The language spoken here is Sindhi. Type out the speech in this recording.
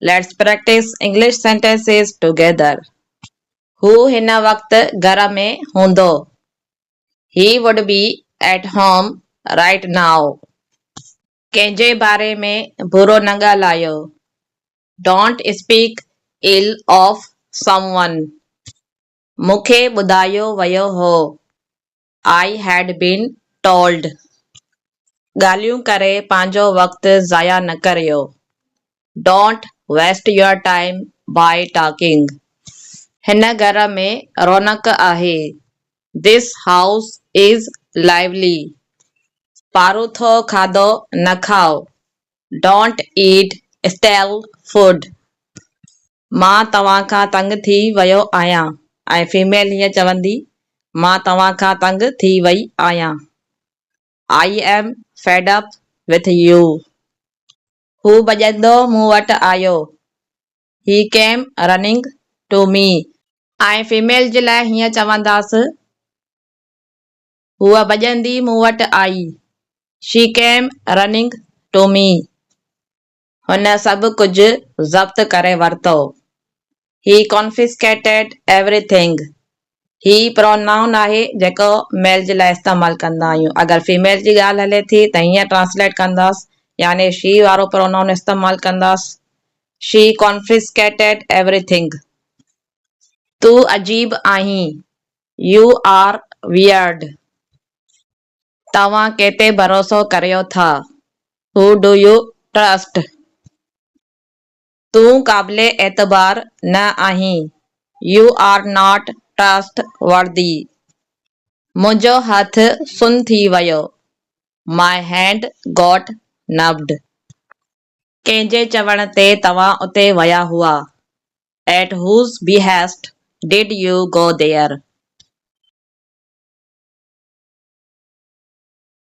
Let's practice English sentences together. هو هن وقت گهر ۾ هوندو. He would be at home right now. ڪنهن جي باري ۾ برو نه ڳالهايو. Don't speak ill of someone. مون کي ٻڌايو ويو هو. I had been told. ڳالهيون ڪري پنهنجو وقت ضايع نه ڪريو. Don't waste your time by talking. هن گهر ۾ رونق آهي. This house is lively. پاروٿو کاڌو نه کائو. Don't eat stale food. مان توهان کان تنگ ٿي ويو آهيان ۽ فيميل هيئن چوندي، مان توهان کان تنگ ٿي وئي آهيان. I am fed up with you. هو ڀڄندو مون وٽ آيو. He came running to me. ۽ Female جي لاء هيئن چونداس، هوء ڀڄندي مون وٽ آئي. She came running to me. هن سڀ ڪجهه ضبط ڪري ورتو. He confiscated everything. He pronoun آهي جيڪو ميل جي لاء استعمال ڪندا آهيون. اگر فيميل جي ڳالهه هلي ٿي ته هيئن ٽرانسليٽ ڪنداس يعني شي وارو پرونائون استعمال ڪنداس. She confiscated everything. تون عجيب آهين. You are weird. توهان ڪنهن تي ڀروسو ڪريو ٿا؟ Who do you trust? تون قابل اعتبار نه آهين. You are not trustworthy. منهنجو هٿ سن ٿي ويو. My hand got numbed. ڪنهن جي چوڻ تي توهان اتي ويا هئا؟ At whose behest did you go there?